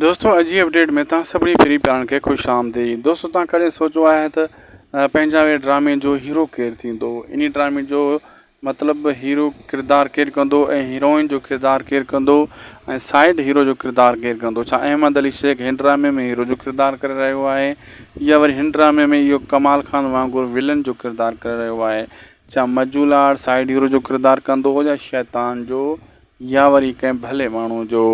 دوستو اڄ جي اپڊيٽ ۾ توهان سڀني پرين پيارن کي خوش آمديد دوستو توهان ڪڏهن سوچيو آهي ته پنهنجا وي ڊرامي جو هيرو ڪير ٿيندو انهي ڊرامي جو مطلب هيرو ڪردار ڪير ڪندو ۽ هيروئن جو ڪردار ڪير ڪندو ۽ سائيڊ هيرو جو ڪردار ڪير ڪندو ڇا احمد علي شيخ هن ڊرامي ۾ هيرو جو ڪردار ڪري رهيو آهي يا وري هن ڊرامي ۾ اهو ڪمال خان وانگر ولن جو ڪردار ڪري رهيو آهي ڇا مجولاڙ سائيڊ هيرو جو ڪردار ڪندو يا شيطان جو يا وري ڪنهن ڀلي ماڻهوء جو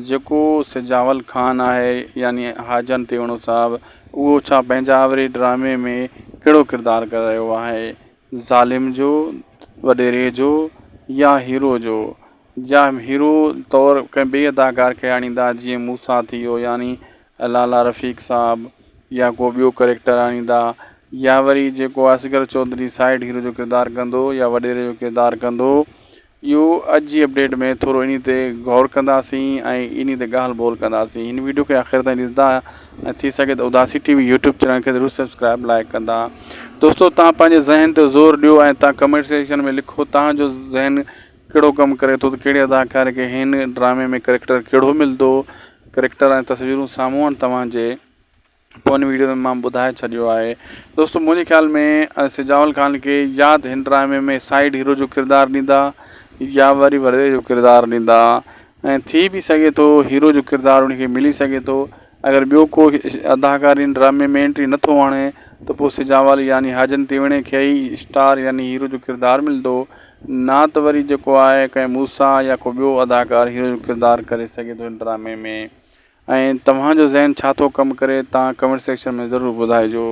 جيڪو سجاول خان آهي يعني حاجن تيوڻو صاحب اهو ڇا پنهنجا آوري ڊرامي ۾ ڪهڙو ڪردار ڪري رهيو آهي ظالم جو وڏيري جو يا هيرو جو يا هيرو طور ڪنهن ٻئي اداڪار کي آڻيندا جيئن موسيٰ ٿي ويو يعني لالا رفيق صاحب يا ڪو ٻيو ڪريڪٽر آڻيندا يا وري جيڪو اصغر چوڌري سائيڊ هيرو جو ڪردار ڪندو يا وڏيري جو ڪردار ڪندو اهو اڄ جي اپڊيٽ ۾ ٿورو انهي تي غور ڪنداسين ۽ انهي تي ڳالهه ٻولهه ڪنداسين هن ويڊيو کي آخر تائين ڏسندا ۽ ٿي سگهي ته اداسي ٽي وي يوٽيوب چينل کي ضرور سبسڪرائب لائڪ ڪندا دوستو تان پنهنجي ذهن تي زور ڏيو ۽ تان ڪمينٽ سيڪشن ۾ لکو تان جو ذهن ڪهڙو ڪم ڪري ٿو ته ڪهڙي اداڪار کي هن ڊرامي ۾ ڪريڪٽر ڪهڙو ملندو ڪريڪٽر ۽ تصويرون سامهون آهن توهان جي پوئين ويڊيو ۾ مان ٻڌائي ڇڏيو آهي دوستو منهنجي خيال ۾ سجاول خان کي يا ته هن ڊرامي ۾ سائيڊ هيرو جو ڪردار ڏيندا يا وري وڏي جو ڪردار ڏيندا ۽ ٿي به سگهي ٿو هيرو جو ڪردار ان کي ملي سگهي ٿو اگر ٻيو ڪو اداڪار ان ڊرامي ۾ انٽري نٿو آڻي ته پوء سجاول يعني حاجن تيوڻي کي ئي اسٽار يعني هيرو جو ڪردار ملندو نه ته وري جيڪو آهي ڪنهن موسيٰ يا ڪو ٻيو اداڪار هيرو جو ڪردار ڪري سگهي ٿو ان ڊرامي ۾ ۽ توهان جو ذهن ڇا ٿو ڪم ڪري توهان ڪمينٽ سيڪشن ۾ ضرور ٻڌائجو.